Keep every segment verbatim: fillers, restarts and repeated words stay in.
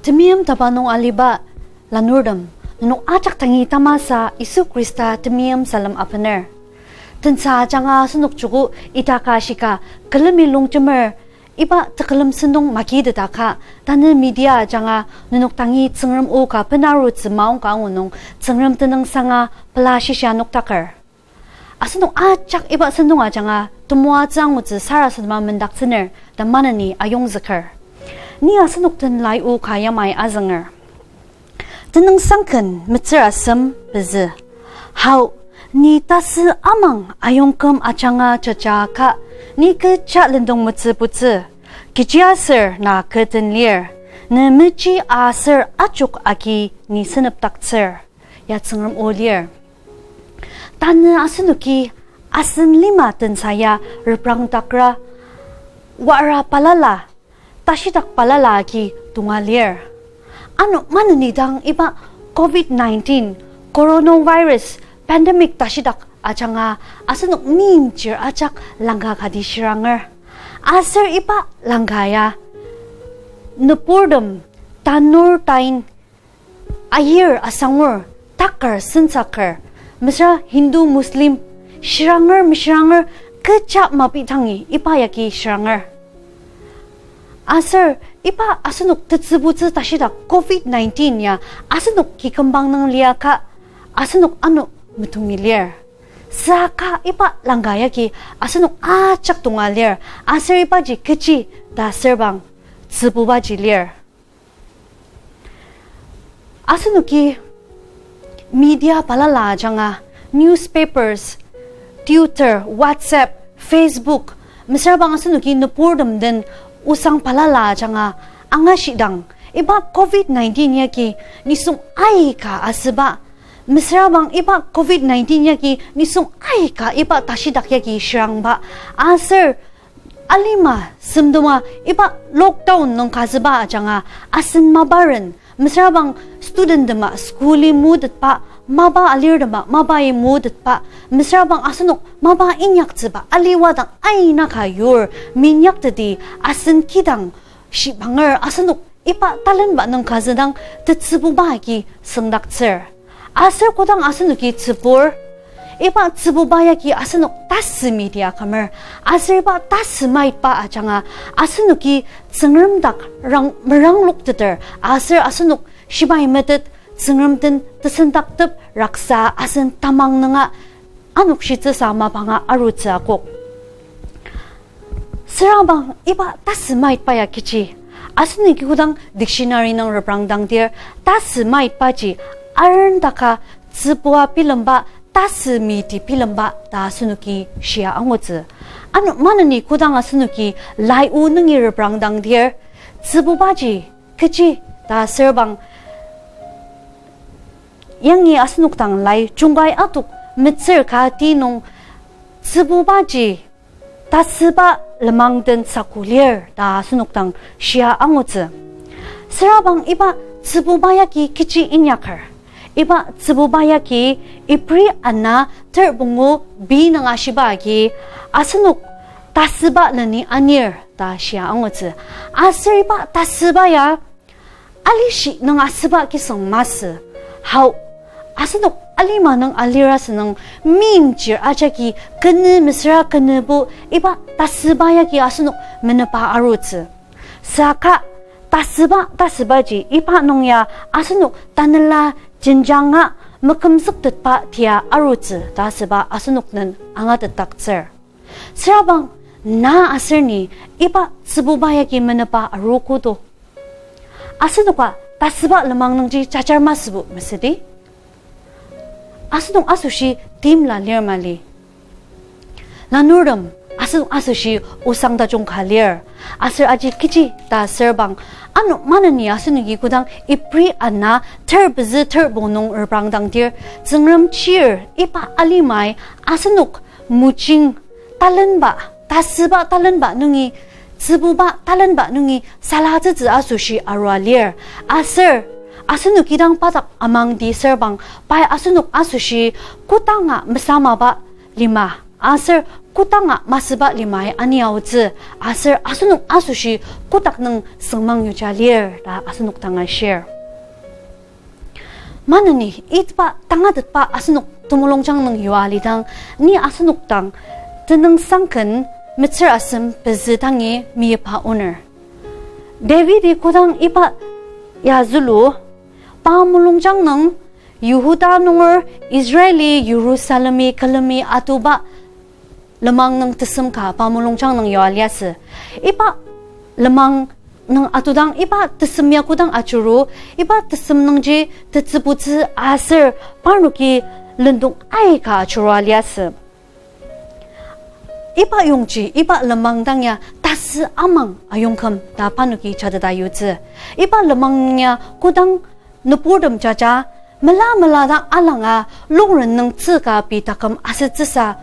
Temeim taba nung aliba lanurtem, nenok ajak dangi tamasa Yisu Khrista temeim salem abener. Tensa ajanga asenok joko ita ka shika külemi longjemer iba tekülem sentong magiteta ka, tanü media ajanga nenok dangi Tsüngrem o ka benarutsü maongka angu nung Tsüngrem tenüngsanga pela shishia noktaker. Asenok ajak iba sentong ajanga temoatsü angutsü sarasadema mendaktsüner ta maneni ayongzüker. Ni asenok den lai o ka yamai azünger. Tenüngsang ken metsür asem pezü. Hao, ni tasü amang ayongküm ajanga jaja ka, ni kecha lendong metsü putsü. Kechiaser na kü den lir, ne meji aser ajok agi ni senepdaktsür. Ya Tsüngrem o lir. Tanü asenoki asen lima tensa ya reprangdakra, wara balala, tashidak balala agi tonga lir. Ano maneni dang iba covid nineteen, coronavirus, pandemic tashidak ajanga asenok meimchir ajak langka kati shiranger. Aser iba langka ya nüburtem, tanur tain, ayir asangur, takar sensaker, mesüra Hindu, Muslim, shiranger meshiranger kecha mapi tangi iba yagi shiranger. Aser iba asenok tetsübutsü tashidak covid nineteen ya asenok kikümbang nung liaka asenok ano metongi lir. Saka iba langka yagi asenok ajak tonga lir, aser ibaji kechi ta aser bang tsübubaji lir. Asenoki media balala ajanga, newspapers, Twitter, WhatsApp, Facebook, mesüra bang asenoki nüburtem den osang balala ajanga angashidang, iba covid nineteen yagi nisung aika asüba, mesüra bang iba covid nineteen yagi nisung aika iba tashidak yagi shirangba, aser alima semtema iba lockdown nung kazüba ajanga asen maparen, mesüra bang student tema school-i motetba, mapa alirtema mapai motetba, mesüra bang asenok mapa inyaktsüba aliwadang aina ka yur minyakteti asen kidang shibanger asenok iba talenba nung kazüdang tetsübuba agi süngdaktsür. Aser kodang asenoki tsübur, iba tsübuba yagi asenok tasü miti akümer, aser iba tasü maitba ajanga asenoki Tsüngrem dak rang meranglokteter, aser asenok shibai metet Tsüngrem den tesendaktep raksa asen tamang nunga anokshitsüsa mapanga arutsü akok. Sürabang iba tasü maitba ya kechi? Asenoki kodang dictionary nung reprangdangdir, tasü maitbaji arendaka tsübua bilemba, tasü miti bilemba ta asenoki shia angutsü. Ano maneni kodang asenoki lai o nungi reprangdangdir, tsübubaji kechi ta sürabang yangi asenok dang lai jungkai atok metsür kati nung tsübubaji tasüba lenmang den saku lir ta asenok dang shia angutsü. Sürabang iba tsübuba yagi kechi inyaker? Iba tsübuba yagi Ibri ana ter pungu bi nung ashiba agi asenok tasüba leni anir ta shia angutsü. Aser iba tasüba ya alishi nung asüba kisüng masü. Hao, asenok alima nung alirasü nung meimchir ajaki kenü mesüra kenübo iba tasüba yagi asenok menepa arutsü. Saka tasüba tasübaji iba nung ya asenok tanela jenjanga mekümzüktetba tia arutsü ta asüba asenok nem angatetdaktsür. Sürabang na aser ni iba tsübuba yagi menepa arogo do? Asenoka tasüba lenmang nungji jajar masübo mesüdi? Asenok asoshi timla lir mali. Lanurtem, asenok asoshi osang tajung ka lir. Aser aji kechi ta sürabang, ano maneni asenoki kodang Ibri ana ter pezü ter pungu nung reprangdangdir, Tsüngrem chir iba alimai asenok mojing talenba, tasüba talenba nungi, tsübuba talenba nungi salatsütsü asoshi arua lir. Aser asenoki dang pa dak amangdi sürabang, pai asenok asoshi kodanga mesamaba lima, aser kodanga masüba limai aniaotsü, aser asenok asoshi kotak nung süngmang yuja lir ta asenok dang ashir. Maneni iba tangatetba asenok temulungjang nung yua lidang, ni asenok dang tenüngsang ken metsür asem pezü dangi meyipa oner. Davidi kodang iba ya zülu, pa mulungjang nung Yihuda nunger Israeli Yirusalemi külemi atuba lenmang nung tesem ka pa mulungjang nung yua liasü. Iba lenmang nung atudang iba tesem ya kodang ajuru, iba tesem nungji tetsübutsü aser parnoki lendong aika ajurua liasü. Iba yongji, iba lenmang dang ya tasü amang ayongküm ta parnoki jateta yutsü. Iba lenmang ya kodang nüburtem jaja, mela mela dang alanga longren nung tsüka pei taküm asütsüsa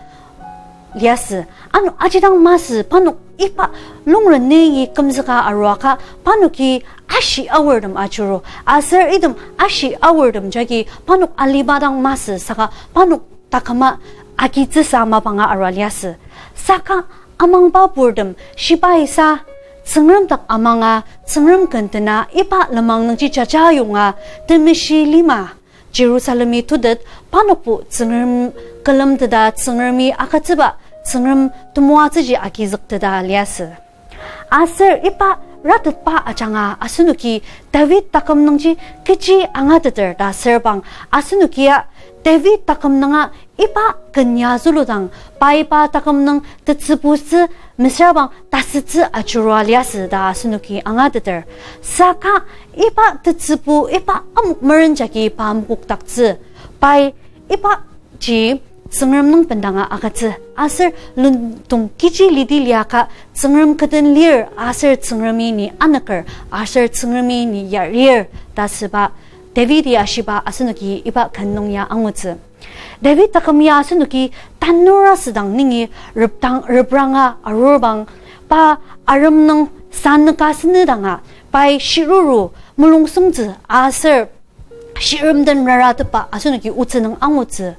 liasü. Ano ajidang masü parnok iba longren nungi kümzüka aruaka parnoki ashi aortem ajuru. Aser item ashi aortem jagi parnok aliba dang masü saka parnok taküma agitsüsa mapanga arua liasü. Saka amangba purtem shibai sa Tsüngrem dak amanga, Tsüngrem kentena iba lenmang nungji jaja yonga, temeshi lima, Jerusalemi tutet, parnokbo Tsüngrem külemteta Tsüngremi agütsüba, Tsüngrem temoatsüji agizükteta liasü. Aser iba ratetba ajanga asenoki David taküm nungji kechi angateter ta asürbang, asenokia David taküm nunga iba ken ya züludang, pai pa taküm nung tetsübutsü mesürabang tasütsü ajurua liasü ta asenoki angateter. Saka iba tetsübu iba amok meren jagi pa mokokdaktsü. Pai ibaji Tsüngrem nung bendanga agütsü. Aser lendong kechi lidi liaka Tsüngrem kü den lir, aser Tsüngremi ni anüker, aser Tsüngremi ni yarir ta süba Davidi ashiba asenoki iba ken nung ya angutsü. David taküm ya asenoki tanur asüdang nungi repdang, repranga arurbang, pa arem nung sanüka senedanga, pai shiruru mulungsongtsü aser shirem den raratepba asenoki otsü nung angutsü.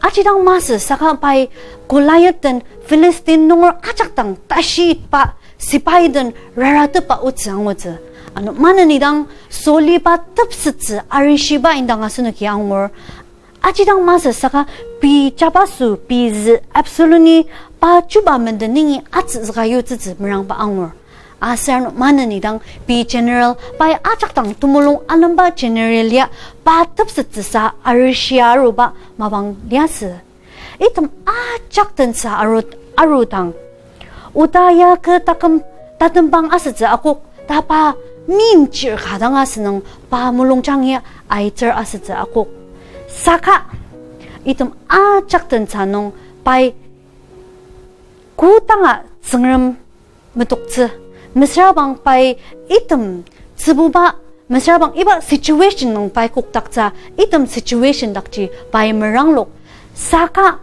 Ajidang masü saka pai Goliath den Philistine nunger ajak dang tashiba sipai den raratepba otsü angutsü. Ano maneni dang Saul-i pa tepsettsü arishiba indang asenoki angur. Ajidang masü saka pei jabaso pei zü Absalom-i pa chuba menden nungi atsüzüka yutsütsü merangba angur. Aser ano maneni dang pei general pai ajak dang temulung alemba general ya pa tepsettsüsa arishia aruba mapang liasü. Item ajak tensa aru, arudang, oda ya kü taküm tatembang asütsü akok, ta pa meimchir ka dang asünung pa mulungjang ya aiter asütsü akok. Saka item ajak tensa nung pai kodanga Tsüngrem metoktsü. Mesürabang pai item tsübuba, mesürabang iba situation nung pai kokdaktsü, item situation dakji pai meranglok. Saka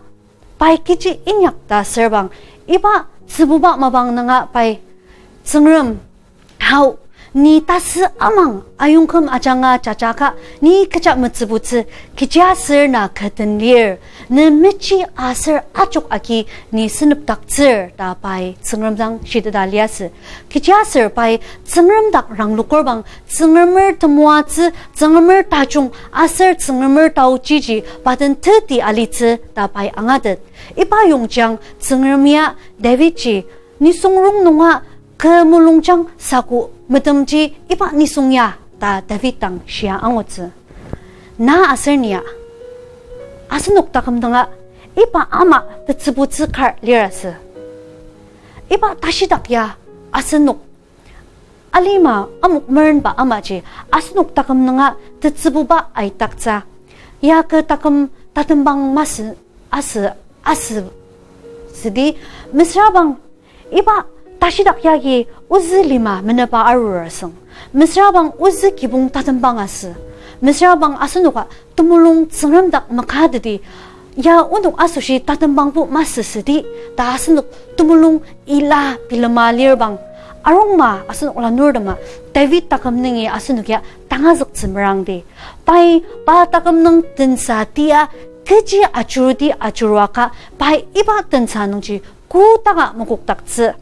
pai kechi inyak ta asürbang, iba tsübuba mapang nunga pai, Tsüngrem, hao, ni tasü amang ayongküm ajanga jajaka, ni kecha metsübutsü, kechiaser na kü den lir, ne mechi aser ajok agi ni senepdaktsür ta pai Tsüngrem dang shiteta liasü. Kechiaser pai Tsüngremer dak ranglokerbang, Tsüngremer temoatsü, Tsüngremer tajung aser Tsüngremer taochiji pa den teti alitsü ta pai angatet. Iba yongjang Tsüngrem ya Davidji nisung rongnunga kü mulungjang saku metemji iba nisung ya ta David dang shia angutsü. Na aser nia, asenok taküm danga iba ama tetsübutsü kar lir asü. Iba tashidak ya asenok alima amok merenba amaji asenok taküm nunga tetsübuba aidaktsü. Ya kü taküm tatembang masü, asü, asü südi, mesürabang iba tashidak yagi ozü lima meneba arur asüng. Mesürabang ozü kibong tatembang asü. Mesürabang asenoka temulung Tsüngrem dak makateti, ya onok asoshi tatembangbo masü südi ta asenok temulung ila bilema lirbang, arongma asenok lanurtema David taküm nungi asenok ya tangazüktsü merangdi. Pai pa taküm nung tensa tia kechi ajuruti ajuruaka pai iba tensa nungji kodaka makokdaktsü.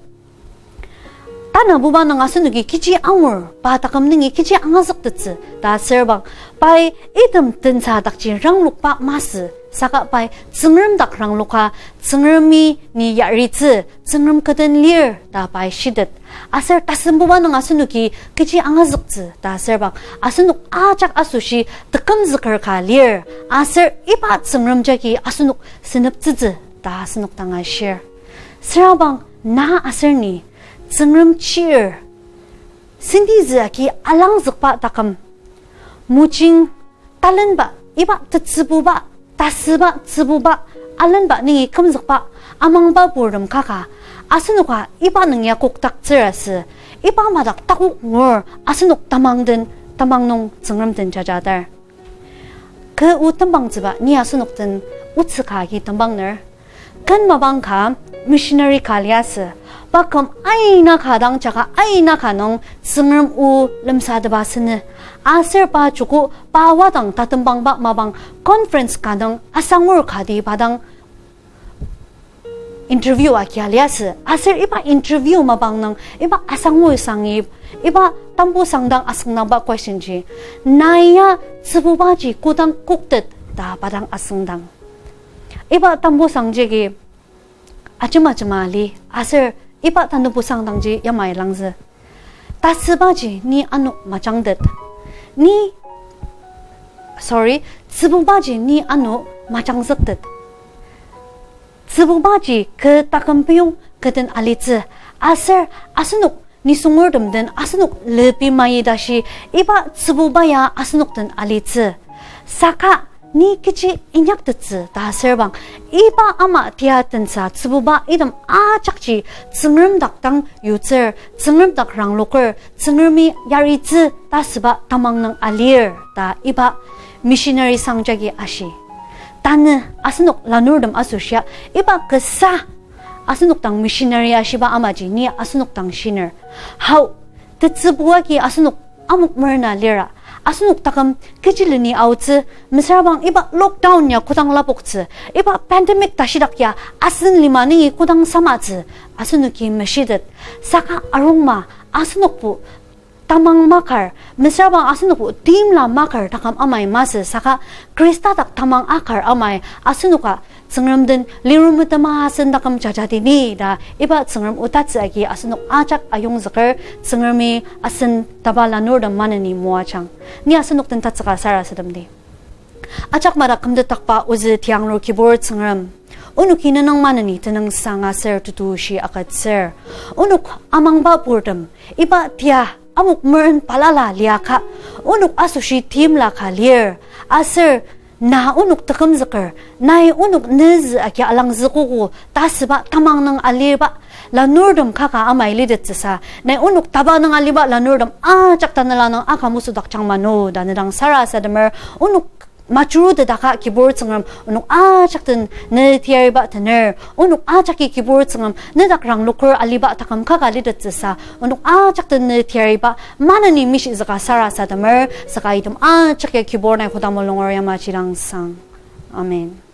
Tanabuba nung asenoki kechi angur, pa taküm nungi kechi angazüktettsü ta asürbang, pai item tensa dakji ranglokba masü, saka pai Tsüngrem dak rangloka, Tsüngremi ni yaritsü, Tsüngrem kü den lir ta pai shitet. Aser tasembuba nung asenoki kechi angazüktsü ta asürbang, asenok ajak asoshi tekümzüker ka lir, aser iba Tsüngrem jagi asenok seneptsütsü ta asenok dang ashir. Sürabang na aser ni Tsüngrem chir sentizü agi alangzükba taküm, mojing talenba, iba tetsübuba, tasüba, tsübuba, alenba nungi kümzükba, amangba purtem kaka, asenoka iba nung ya kokdaktsür asü, iba madak takok ngur asenok tamang den, tamang nung Tsüngrem den jajadar. Kü o tembangtsüba ni asenok den otsü ka agi tembangner. Ken mapang ka missionary ka liasü. Pa küm aina ka dang jaka aina ka nung Tsüngrem o lemsateba sünü. Aser pa joko pa wadang tatembangba mapang conference ka nung asangur kati pa dang interview agia liasü. Aser iba interview mapang nung iba asangur sangi, iba tambusang dang asüngdangba question ji, nai ya tsübubaji kodang koktet ta pa dang asüngdang. Iba tambusang jagi ajema ajema li, aser iba tanubusang dangji yamai langzü. Tasübaji ni ano majangtet. Ni, sorry, tsübubaji ni ano majangzüktet. Tsübubaji kü taküm peyong kü den alitsü. Aser asenok nisungurtem den asenok lepi mayi tashi iba tsübuba ya asenok den alitsü. Saka ni kechi inyaktettsü ta asürbang, iba ama tia tensa tsübuba item ajakji Tsüngrem dak dang yutsür, Tsüngrem dak rangloker, Tsüngremi yaritsü ta asüba tamang nung alir ta iba missionary sang jagi ashi. Tanü asenok lanurtem asoshia, iba kasa asenok dang missionary ashiba amaji ni asenok dang shiner. Hau, tetsübu agi asenok amok merna lira. Asenok taküm kechi leni aotsü, mesüra bang iba lockdown ya kodang lapoktsü, iba pandemic tashidak ya asen lima nungi kodang samatsü, asenoki meshitet. Saka arungma, asenokbo tamang makar, mesüra bang asenokbo timla makar taküm amai masü, saka Khrista dak tamang akar amai asenoka Tsüngrem den lirum metema asen taküm jajatini ta iba Tsüngrem o tatsü agi asenok ajak ayongzüker. Tsüngremi asen taba lanurtem maneni moajang. Ni asenok den tatsüka sarasademdi. Ajak madak kümtetdakba ozü tianglur Kibur Tsüngrem, onoki ne nung maneni tenüngsang aser tetushi agütsür. Onok amangba purtem, iba tia amok meren balala liaka, onok asoshi timla ka lir, aser na onok tekümzüker, nai onok nezü agi alangzükogo ta asüba tamang nung aliba lanurtem kaka amai litettsüsa, nai onok taba nung aliba lanurtem ajak tanela nung aka mesüdakjang mano ta ne dang sarasademer. Onok majurutetdaka Kibur Tsüngrem, onok ajak den ne teyariba tener, onok ajaki Kibur Tsüngrem ne dak rangloker aliba taküm kaka litettsüsa, onok ajak den ne teyariba maneni mishizüka sarasademer. Saka item ajak ya Kibur nai koda mulunger yamaji dang sang. Amen.